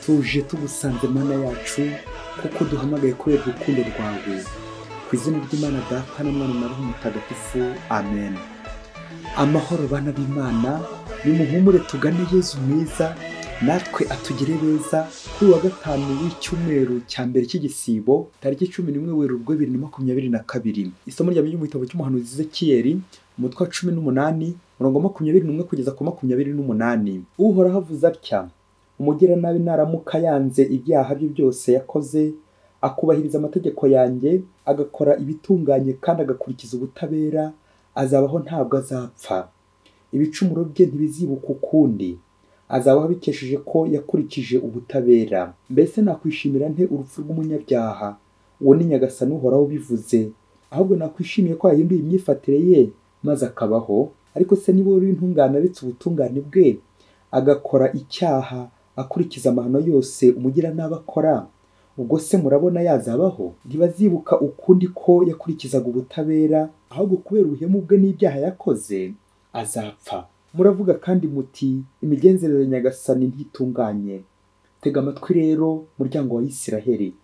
Tuje tugusanze Mana yacu, kuko duhamagaye kubera urukundo rwawe. Ku izina ry'Imana Data na Mwana na Roho Mutagatifu, amen. Amahoro bana b'Imana, nimuhumure tugane Yezu mwiza, natwe atugire beza. Kuri wa gatanu w'icyumweru cya mbere cy'igisibo, tariki 11 Werurwe 2022. Isomo rya mu gitabo cy'umuhanuzi Ezekiyeli, umutwe wa 18, murongo 21 kugeza ku 28. Uhoraho avuze atya: umugiranabi naramuka yanze ibyaha bye byose yakoze, akubahiriza amategeko yanjye, agakora ibitunganye kandi agakurikiza ubutabera, azabaho ntabwo azapfa. Ibicumuro bye ntibizibukwa ukundi, azabaho abikesheje ko yakurikije ubutabera. Mbese nakwishimira nte urupfu rw'umunyabyaha? Uwo ni Nyagasani Uhoraho ubivuze. Ahubwo nakwishimiye ko yahinduye imyifatire ye maze akabaho. Ariko se niba uri intungane aretse ubutungane bwe, agakora icyaha akurikiza amahano yose umugiranabi akora, ubwo se murabona yazabaho? Ntibazibuka ukundi ko yakurikizaga ubutabera, ahubwo kubera ubuhemu bwe n'ibyaha yakoze azapfa. Muravuga kandi muti imigenzereze Nyagasani ntitunganye. Tega amatwi rero muryango wa Isiraheli.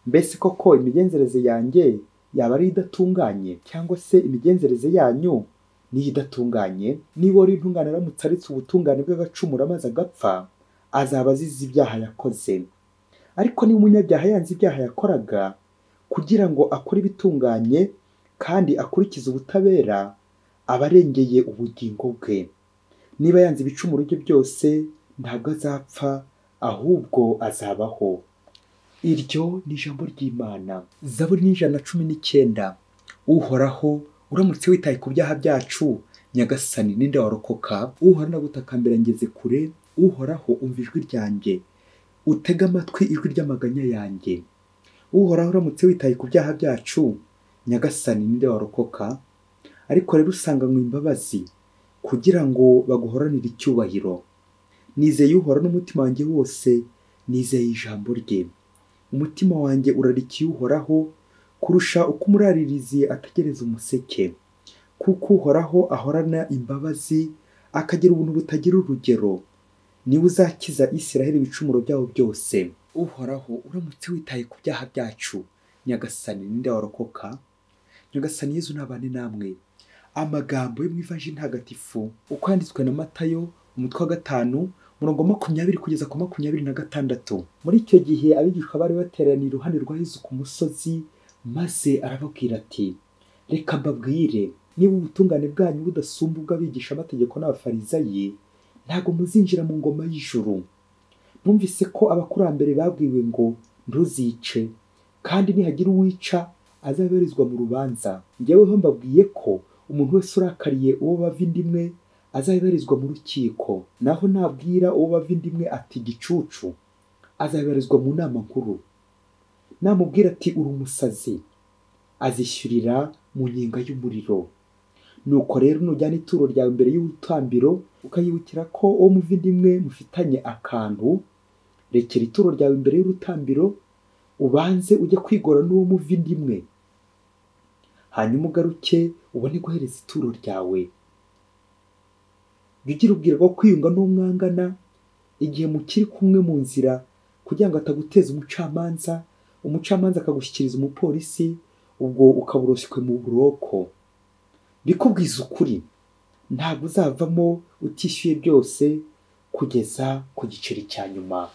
Mbese koko imigenzereze yanjye yaba ari idatunganye, cyangwa se imigenzereze yanyu niyo idatunganye? Niba uri intungane aramutse aretse ubutungane bw'agacumura maze agapfa, azaba azize ibyaha yakoze. Ariko niba umunyabyaha yanze ibyaha yakoraga kugira ngo akore ibitunganye kandi akurikize ubutabera, aba arengeye ubugingo bwe. Niba yanze ibicumuro bye byose, ntabwo azapfa, ahubwo azabaho. Iryo ni ijambo ry'Imana. Zaburi ni 119. Uhoraho, uramutse witaye ku byaha byacu, Nyagasani ninde warokoka? Uhoraho ndagutakambira ngeze kure, Uhoraho umva ijwi ryanjye, utege amatwi ijwi ry'amaganya yanjye. Uhoraho uramutse witaye ku byaha byacu, Nyagasani ninde warokoka? Ariko rero usanganywe imbabazi kugira ngo baguhoranire icyubahiro. Nizeye Uhoraho n'umutima wanjye wose, nizeye ijambo rye. Umutima wanjye urarikiye Uhoraho kurusha uko umuraririzi ategereza umuseke. Kuko Uhoraho ahorana imbabazi, akagira ubuntu butagira urugero. Niwe uzakiza Isiraheli ibicumuro byabo byose. Uhoraho uramutse witaye ku byaha byacu, Nyagasani ninde warokoka? Nyagasani Yezu nabane namwe. Amagambo yo mu Ivanjiri Ntagatifu uko yanditswe na Matayo, umutwe wa 5, murongo 20 kugeza ku 26. Muri icyo gihe abigishwa bari bateraniye iruhande rwa Yezu ku musozi, maze arababwira ati: reka mbabwire, niba ubutungane bwanyu budasumba ubw'abigishamategeko n'abafarizayi, ntabwo muzinjira mu ngoma y'ijuru. Mwumvise ko abakurambere babwiwe ngo ntuzice, kandi nihagira uwica azabarizwa mu rubanza. Njyeweho mbabwiye ko umuntu wese urakariye uwo bava indimwe azabarizwa mu rukiko, naho nabwira uwo bava indimwe ati gicucu, azabarizwa mu nama nkuru. Namubwira ati uri umusazi, azishyurira mu nyenga y'umuriro. Nuko rero nujyana ituro ryawe imbere y'urutambiro, ukayibukira ko uwo muva indimwe mufitanye akantu, rekera ituro ryawe imbere y'urutambiro, ubanze ujye kwigora n'uwo muva indimwe, hanyuma ugaruke ubone guhereza ituro ryawe. Jya ugira ubwira bwo kwiyunga n'umwangana igihe mukiri kumwe mu nzira, kugira ngo ataguteza umucamanza, umucamanza akagushyikiriza umupolisi, ubwo ukaba uroshywe mu buroko. Bikubwiza ukuri, ntabwo uzavamo utishyuye byose kugeza ku giceri cya nyuma.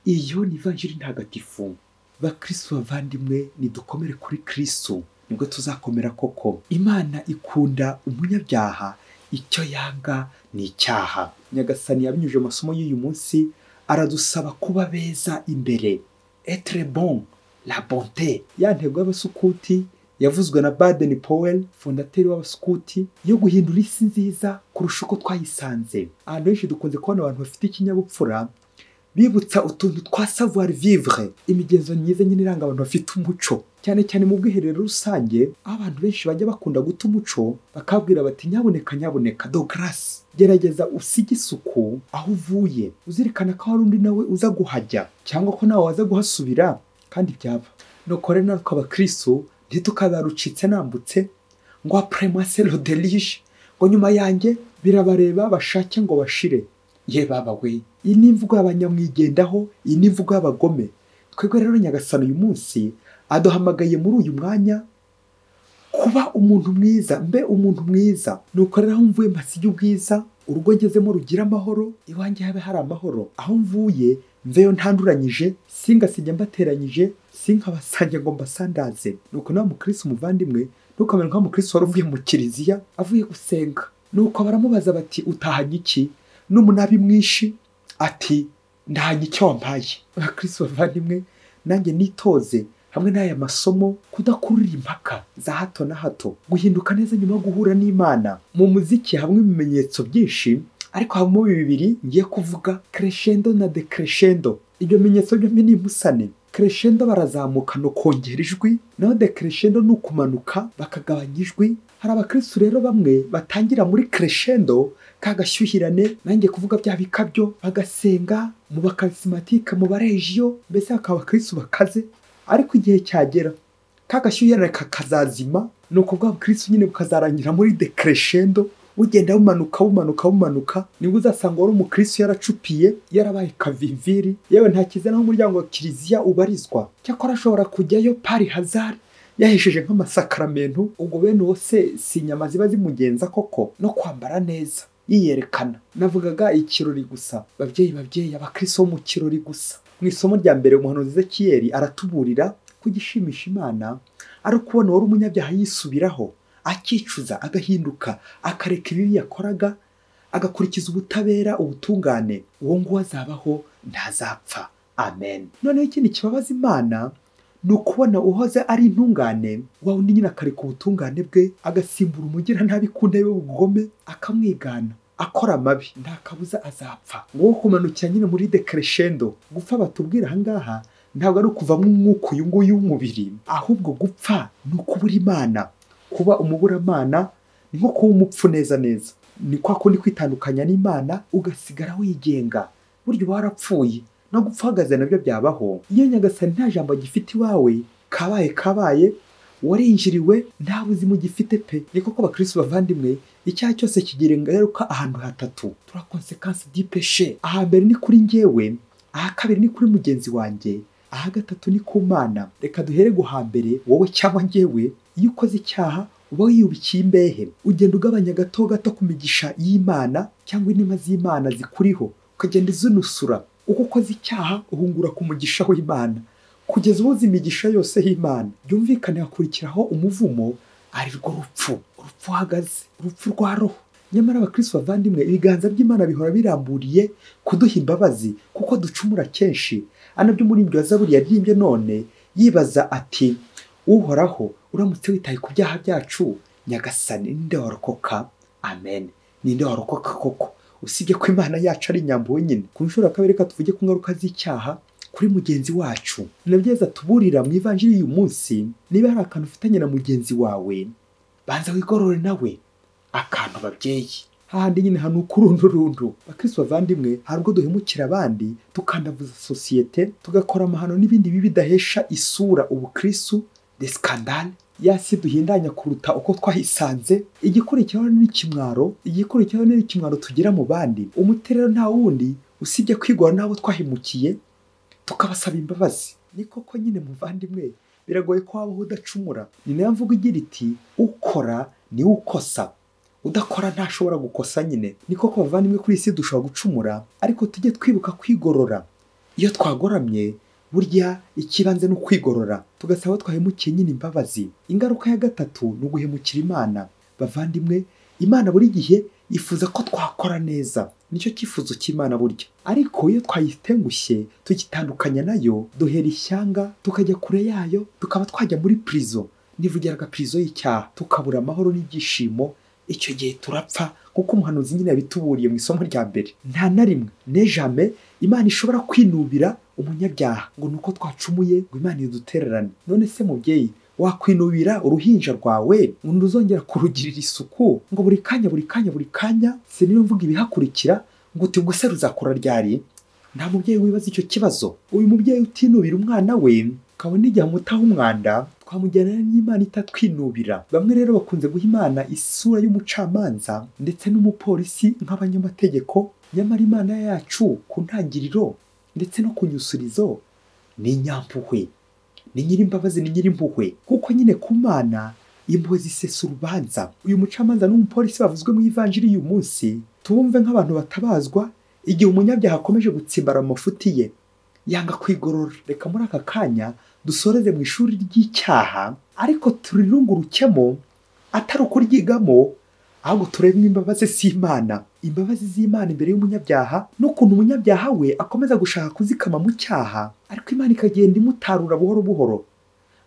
Iyo ni Ivanjiri Ntagatifu. Bakristu bavandimwe, nidukomere kuri Kristu, nibwo tuzakomera koko. Imana ikunda umunyabyaha, icyo yanga ni icyaha. Nyagasani yabinyujije mu masomo y'uyu munsi, aradusaba kuba beza imbere. Être bon, la bonté. Ya ntego y'abasukuti yavuzwe na Baden Powell, fondateri w'abasukuti, yo guhindura isi nziza kurusha uko twayisanze. Ahantu henshi dukunze kubona abantu bafite ikinyabupfura bibutsa utuntu twa savoir vivre, imigenzo myiza nyine iranga abantu bafite umuco. Cyane cyane mu bwiherero rusange, aho abantu benshi bajya bakunda guta umuco, bakabwira bati nyaboneka nyaboneka, do grâce, gerageza usige isuku aho uvuye, uzirikana ko hari undi nawe uza guhajya, cyangwa ko nawe waza guhasubira, kandi byaba. Nuko rero natwe abakristo ntitukabarucitse nambutse ngo après moi c'est le déluge, ngo nyuma yanjye birabareba bashake ngo bashire. Ye baba we, iyi ni imvugo y'abanyamwigendaho, iyi ni imvugo y'abagome. Twebwe rero Nyagasani uyu munsi aduhamagaye muri uyu mwanya kuba umuntu mwiza, mbe umuntu mwiza. Nuko rero aho mvuye mpasige ubwiza, urugo ngezemo rugira amahoro, iwanjye habe hari amahoro. Aho mvuye mveyo ntanduranyije, singasige mbateranyije, sinkabasange ngo mbasandaze. Nuko nawe mukristo umuvandimwe, ntukamere nka mukristo wari uvuye mu kiliziya avuye gusenga. Nuko baramubaza bati utahanye iki? N'umunabi mwinshi ati ndahanye icyo wampaye. Abakristo bavandimwe, nanjye nitoze hamwe n'aya masomo kudakurura impaka za hato na hato, guhinduka neza nyuma yo guhura n'Imana. Mu muziki hamwe ibimenyetso byinshi, ariko habamo bibiri ngiye kuvuga, crescendo na decrescendo. Ibyo bimenyetso byombi ni imusane. Crescendo barazamuka no kongera ijwi, naho decrescendo ni ukumanuka bakagabanya ijwi. Hari abakristo rero bamwe batangira muri crescendo kagashyuhirane, nanjye kuvuga bya bikabyo, bagasenga mu bakarismatike, mu baregiyo, mbese bakaba abakristo bakaze. Ariko igihe cyagera kagashyuhirane kakazazima, ni ukuvuga abakristo nyine bukazarangira muri decrescendo, bugenda bumanuka bumanuka bumanuka. Nibwo uzasanga wari umukristo yaracupiye, yarabaye kaviviri, yewe ntakize naho umuryango wa kiliziya ubarizwa. Cyakora ashobora kujyayo pari hazard, yahesheje nk'amasakaramentu. Ubwo bene uwo se si inyama ziba zimugenza koko, no kwambara neza yiyerekana. Navugaga ikirori gusa, babyeyi abakristo bo mu kirori gusa. Mu isomo rya mbere umuhanuzi Ezekiyeli aratuburira ko igishimisha Imana ari ukubona wari umunyabyaha yisubiraho, akicuza, agahinduka, akareka ibibi yakoraga, agakurikiza ubutabera, ubutungane. Uwo nguwo azabaho, ntazapfa. Amen. Noneho ikindi kibabaza Imana ni ukubona uhoze ari intungane, wa wundi nyine akareka ubutungane bwe, agasimbura umugiranabi ku ntebe y'ubugome, akamwigana, akora amabi, nta kabuza azapfa. Ngo kumanukira nyine muri decrescendo. Gupfa batubwira aha ngaha ntabwo ari ukuvamo umwuka uyu nguyu w'umubiri, ahubwo gupfa ni ukubura Imana. Kuba umuburamana ni nko kuba umupfu neza neza. Ni kwa kundi kwitandukanya n'Imana ugasigara wigenga, burya uba warapfuye. No gupfa uhagaze nabyo byabaho. Iyo Nyagasani nta jambo agifite iwawe, kabaye kabaye, warinjiriwe, nta buzima ugifite pe. Ni koko bakristo bavandimwe, icyaha cyose kigira ingaruka ahantu hatatu. Trois conséquences du péché. Aha mbere ni kuri njyewe, aha kabiri ni kuri mugenzi wanjye, aha gatatu ni ku Mana. Reka duhere guhambere, wowe cyangwa njyewe. Iyo ukoze icyaha uba wiyubikiye imbehe, ugenda ugabanya gato gato ku migisha y'Imana cyangwa inema z'Imana zikuriho, ukagenda izunusura. Uko ukoze icyaha uhungura ku mugisha w'Imana kugeza ubuze imigisha yose y'Imana. Byumvikane hakurikiraho umuvumo, ari rwo rupfu, urupfu uhagaze, urupfu rwa roho. Nyamara abakristo bavandimwe, ibiganza by'Imana bihora biramburiye kuduha imbabazi kuko ducumura kenshi. Anabyo umuririmbyi wa Zaburi yaririmbye none yibaza ati Uhoraho, uramutse witaye ku byaha byacu, Nyagasani ninde warokoka? Amen. Ninde warokoka koko? Usibye ko Imana yacu ari inyambo wenyine. Ku nshuro ya kabiri reka tuvuge ku ngaruka z'icyaha kuri mugenzi wacu. Ni byiza tuburira mu ivanjiri y'uyu munsi, niba hari akantu ufitanye na mugenzi wawe, banza wigorore nawe. Akantu babyeyi, hahandi nyine hanuka urundurundu. Bakristo bavandimwe, hari ubwo duhemukira abandi, tukandavuza sosiyete, tugakora amahano n'ibindi bibi bidahesha isura ubukristo, des scandales. Yasi duhindanya kuruta uko twahisanze. Igikurikiraho ni ikimwaro, igikurikiraho ni ikimwaro tugira mu bandi. Umuterero nta wundi usibye kwigora n'abo twahemukiye, tukabasaba imbabazi. Ni koko nyine muvandimwe, biragoye ko wabaho udacumura. Ni nayo mvugo igira iti ukora ni ukosa, udakora ntashobora gukosa nyine. Ni koko bavandimwe, kuri isi dushobora gucumura, ariko tujye twibuka kwigorora. Iyo twagoramye burya ikibanze no kwigorora, tugasaba twahemukiye nyine imbabazi. Ingaruka ya gatatu ni uguhemukira Imana. Bavandimwe, Imana buri gihe yifuza ko twakora neza, nicyo cyifuzo cy'Imana burya. Ariko iyo twayitengushye tukitandukanya nayo, duhera ishyanga, tukajya kure yayo, tukaba twajya muri prison. Nivugiraga prison y'icyaha, tukabura amahoro n'ibyishimo. Icyo gihe turapfa, kuko umuhanuzi nyine yabituburiye mu isomo rya mbere. Nta na rimwe, ne jamais, Imana ishobora kwinubira umunyabyaha ngo nuko twacumuye ngo Imana idutererane. None se mubyeyi, wakwinubira uruhinja rwawe ngo nduzongera kurugirira isuku ngo buri kanya buri kanya buri kanya? Se niyo mvuga ibihakurikira ngo uti ubwo se ruzakura ryari? Nta mubyeyi wibaza icyo kibazo. Uyu mubyeyi utinubira umwana we Kabone igihe amutaho umwanda, twamujyana n'Imana itatwinubira. Bamwe rero bakunze guha Imana isura y'umucamanza ndetse n'umupolisi nk'abanyamategeko, nyamara Imana yacu ku ntangiriro ndetse no ku nyusurizo ni inyampuhwe, ni nyirimbabazi, ni nyirimpuhwe, kuko nyine ku Mana impuhwe zisesa urubanza. Uyu mucamanza n'umupolisi bavuzwe mu ivanjiri y'uyu munsi, tubumve nk'abantu batabazwa igihe umunyabyaha akomeje gutsimbara amafuti ye, yanga kwigorora. Reka muri aka kanya dusoreze mu ishuri ry'icyaha, ariko turirungurukemo atari ukuryigamo, ahubwo turebe imbabazi z'Imana, imbabazi z'Imana imbere y'umunyabyaha, n'ukuntu umunyabyaha we akomeza gushaka kuzikama mu cyaha, ariko Imana ikagenda imutarura buhoro buhoro.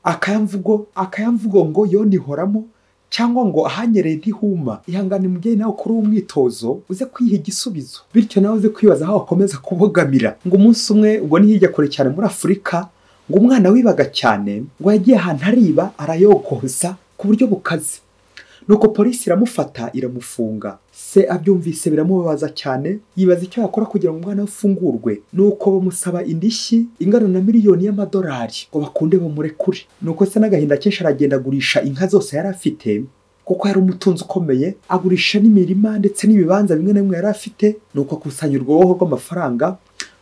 Akayamvugo ngo yonihoramo, cyangwa ngo ahanyereye ntihuma. Ihangane mubyeyi, nawe ukore umwitozo uze kwiha igisubizo, bityo nawe uze kwibaza aho wakomeza kubogamira. Ngo umunsi umwe, ubwo ni hirya kure cyane muri Afurika, ngo umwana wibaga cyane ngo yagiye ahantu ariba arayogoza ku buryo bukaze, nuko polisi iramufata iramufunga. Se abyumvise biramubabaza cyane, yibaza icyo yakora kugira ngo umwana we afungurwe. Nuko bamusaba indishyi ingana na miliyoni y'amadolari ngo bakunde bamurekure. Nuko se n'agahinda kenshi aragenda agurisha inka zose yari afite, kuko yari umutunzi ukomeye, agurisha n'imirima ndetse n'ibibanza bimwe na bimwe yari afite. Nuko akusanya urwoho rw'amafaranga,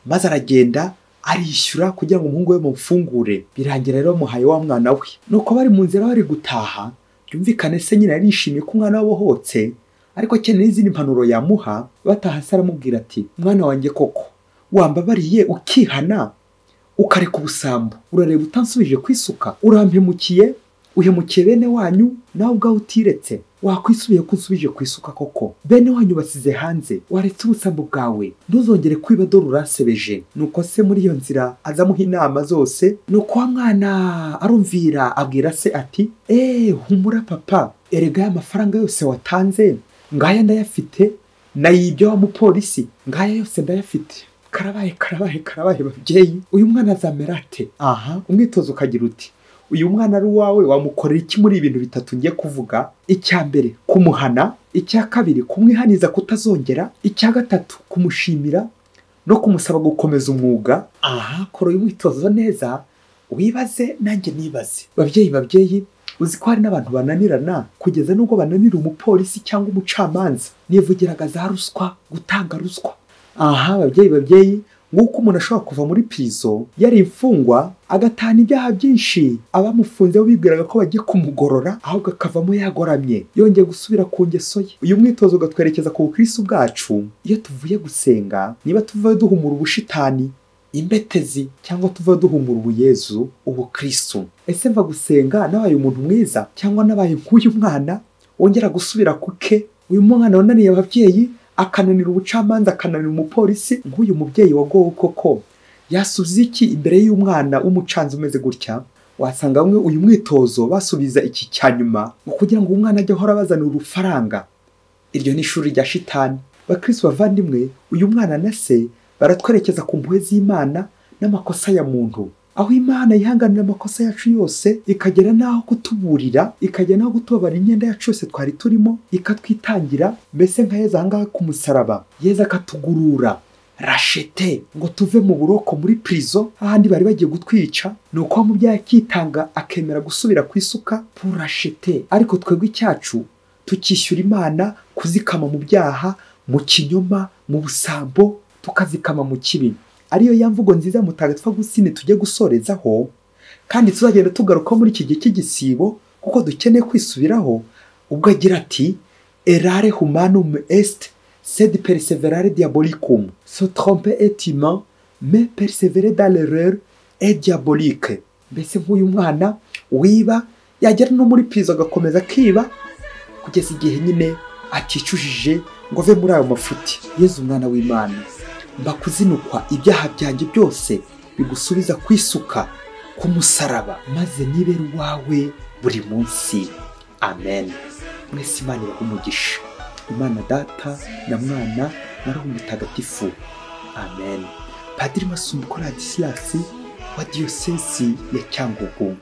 maze aragenda arishyura kugira ngo umuhungu we bamufungure. Birangira rero bamuhaye wa mwana we. Nuko bari mu nzira bari gutaha, byumvikane se nyine yarishimye ko umwana we abohotse, ariko akeneye n'izindi mpanuro yamuha. Bataha se aramubwira ati: mwana wanjye, koko wambabariye ukihana ukareka ubusambo? Urareba utansubije kwisuka, urampemukiye, uhemukiye bene wanyu, nawe ubwawe utiretse. Wakwisubiye ko unsubije kwisuka koko? Bene wanyu basize hanze, waretse ubusambo bwawe, ntuzongere kwiba, dore uransebeje. Nuko se muri iyo nzira azamuha inama zose. Nuko wa mwana arumvira, abwira se ati: humura papa, erega ya mafaranga yose watanze ngaya ndayafite, nayibye wa mupolisi, ngaya yose ndayafite. Karabaye karabaye karabaye babyeyi, uyu mwana azamera ate? Aha umwitozo ukagira uti: uyu mwana ari uwawe, wamukorera iki muri ibintu bitatu ngiye kuvuga? Icya mbere kumuhana, icya kabiri kumwihaniza kutazongera, icya gatatu kumushimira no kumusaba gukomeza umwuga. Aha kora uyu mwitozo neza, wibaze nanjye nibaze. Babyeyi babyeyi, uzi ko hari n'abantu bananirana kugeza n'ubwo bananira umupolisi cyangwa umucamanza. Nivugiraga za ruswa, gutanga ruswa. Aha babyeyi babyeyi, nk'uko umuntu ashobora kuva muri prison yari imfungwa agatahana ibyaha byinshi, abamufunze bibwiraga ko bagiye kumugorora, ahubwo akavamo yagoramye, yongeye gusubira ku ngeso ye. Uyu mwitozo ugatwerekeza ku bukristo bwacu. Iyo tuvuye gusenga, niba tuvuye duhumura ubushitani, imbetezi, cyangwa tuvuye duhumura ubuyezu, ubukristo. Ese mva gusenga nabaye umuntu mwiza, cyangwa nabaye nk'uyu mwana wongera gusubira kuke? Uyu mwana wananiye ababyeyi, akananira ubucamanza, akananira umupolisi. Nk'uyu mubyeyi wagowe koko yasubiza iki imbere y'umwana w'umucanzi umeze gutya? Wasanga bamwe uyu mwitozo basubiza iki cya nyuma, ngo kugira ngo umwana ajye ahora abazanira urufaranga. Iryo ni ishuri rya shitani. Bakristo bavandimwe, uyu mwana na se baratwerekeza ku mpuhwe z'Imana n'amakosa ya muntu, aho Imana yihanganira amakosa yacu yose, ikagera n'aho kutuburira, ikagera n'aho kutubabara imyenda yacu yose twari turimo, ikatwitangira, mbese nka Yezu ahangaha ku musaraba. Yezu akatugurura rashete ngo tuve mu buroko, muri prison, ahandi bari bagiye gutwica. Nuko wa mubyeyi akitanga akemera gusubira ku isuka pour racheter, ariko twebwe icyacu tukishyura Imana kuzikama mu byaha, mu kinyoma, mu busambo, tukazikama mu kibi. Ariyo ya mvugo nziza Mutagatifu Agusitini tujye gusorezaho, kandi tuzagenda tugaruka muri iki gihe cy'igisibo, kuko dukeneye kwisubiraho. Ubwo agira ati: errare humanum est sed perseverare diabolicum, se tromper est humain mais persévérer dans l'erreur est diabolique. Mbese nk'uyu mwana wiba yagera no muri prison agakomeza akiba kugeza igihe nyine aticujije ngo ave muri ayo mafuti. Yezu umwana w'Imana, mbakuzinukwa ibyaha byanjye byose bigusubiza kwisuka ku musaraba, maze nibere uwawe buri munsi. Amen. Mwese Imana ibahe umugisha. Imana Data na Mwana na Roho Mutagatifu. Amen. Padiri Masumbuko Ladislas wa Diyosezi ya Cyangugu.